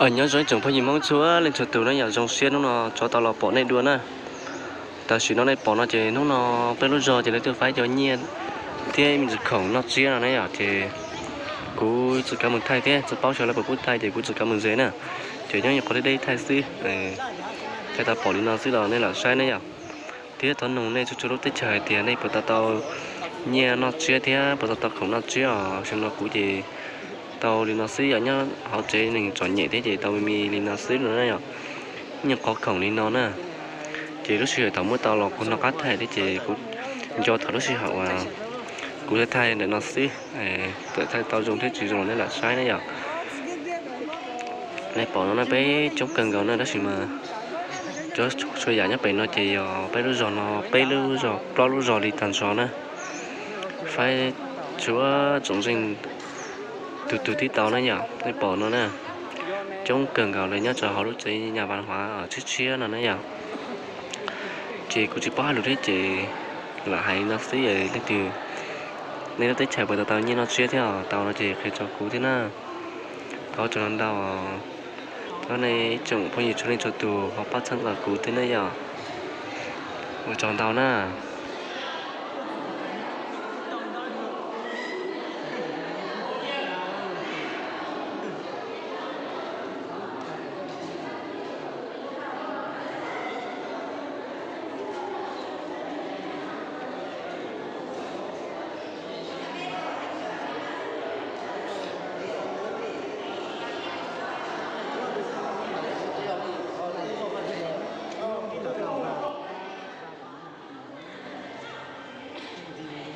Nyob zoo ib tsoom phooj ywg Hmoob txhua leej txhua tus na yom, zoo siab hnub no rov tau los pom nej dua na. Tam sim no nej pom no ces hnub no peb lub zog ces lawv twb faib cov nyiaj thiab me ntsis khoom noj tsiab no na yom, ces kuv tsis kav mus thaij thiab tsis paub xyov lawv puas pub thaij ces kuv tsis kav mus ze na. Ces nyob nyuam qhuav deb deb thaij xwb, thaij tau pom li no xwb los nej lam saib na yom. Thiab thov nug nej txhua txhua lub teb chaws hais tias nej puas tau tau nyiaj noj tsiab thiab puas tau tau khoom noj tsiab os. Xyoo no kuv ces tau li no xwb yom, nyob hauv tsev neeg txom nyem thiab ces tau me me li no xwb no na yom. Nyuam qhuav khoom li no na. Ces lub sij hawm thaum muab tau los kuv hnov qab thaij thiab ces kuv nco thaum lub sij hawm uas kuv thaij ntawm no xwb, txawm thaij tau zoo thiab tsis zoo los nej lam saib na yom. Nej pom no na peb coob kawg nkaus na tab sis mas cov txhua yam nyob pem no ces yog peb lub zog no, peb lub zog plaub lub zog li tag nrho na. Faib tsuav tsoom zeej tus tus tib tau na yom, nej pom no na. Coob kawg nkaus li nyob rau hauv lub tsev nyaj Vaj Huav tshiab tshiab no na yom. Ces kuv tsis paub hais lus thiab ces lam hais li no xwb, leej twg nej lub teb chaws puas tau tau nyiaj noj tsiab thiab tau no ces qhia rau kuv thiab na. Thov txim ntau, thov nej ib tsoom phooj ywg txhua leej txhua tus ho pab txhawb nqa kuv thiab na yom. Ua tsaug ntau na.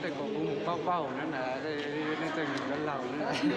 Tej ko kuv mus paub paub na, nej tej mus laus laus na.